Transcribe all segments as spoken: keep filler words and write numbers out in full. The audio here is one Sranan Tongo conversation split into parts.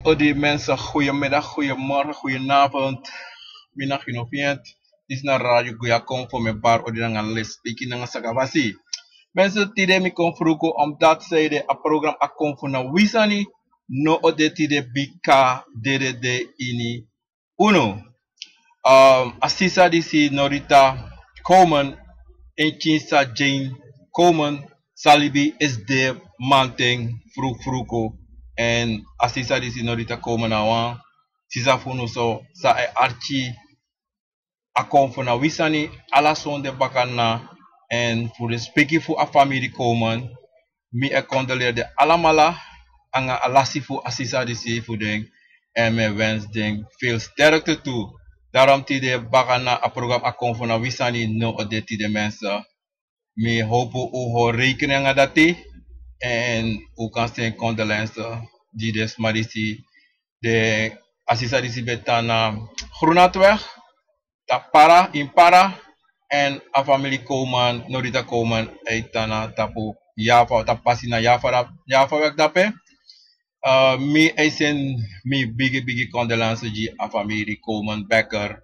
Odi mensen, goedemiddag, goedemorgen, goedenavond. Mina Gino Fient, dit is naar Radio Guya Kong voor mijn bar, odi nanga les, speaking nanga Sagavasi. Mensen, tide mi kon fruku omdat zij de a program a kon fu na wisani, no ode tide bika dede de ini unu. Um, a sisa disi Norita Komen, en kinsa Jane Komen, salibi is de manten fru fruku. En a sisa disi Norita Komen na wan sisa fu unu so, sa e arki a kon fu na wisani ala sonde bakana. En fu de speki fu a famiri Komen, mi e condoleer den alamala anga a lasi fu a sisa disi fu den. En mi e wens den veel sterkte tu. Daarom tide bakana a program a kon fu na wisani, no ode tide mensen. Mi hopu u hori rekening anga dati. En u kan seni condoleances gi den sma disi. De a sisa disi ben tan na Groenatweg, tapu Para, in Para. En a famiri Komen, Norita Komen, e tan na tapu Java, tapu pasi na Java, Javaweg dape. Uh, mi e seni mi bigi bigi condoleances gi a famiri Komen Becker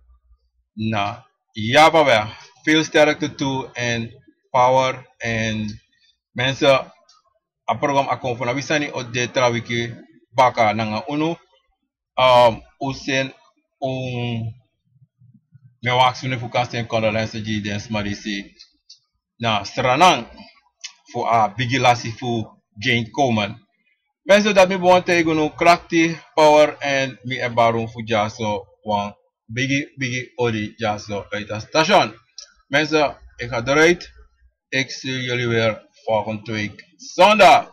na Javaweg. Veel sterkte tu en power en mensen, a program a kon fu na wisani, ode tra wiki baka nanga unu. Um, u seni un, mi e wakti fu kan seni condoleances gi den sma disi na Sranan fu a bigi lasi fu Jane Komen. Mensen, dati mi ben wani taigi unu, krakti, power, en mi e bari unu fu dyaso wan bigi bigi odi dyaso uit a station. Mensen, ik ga eruit. Ik zie jullie weer volgende week zondag.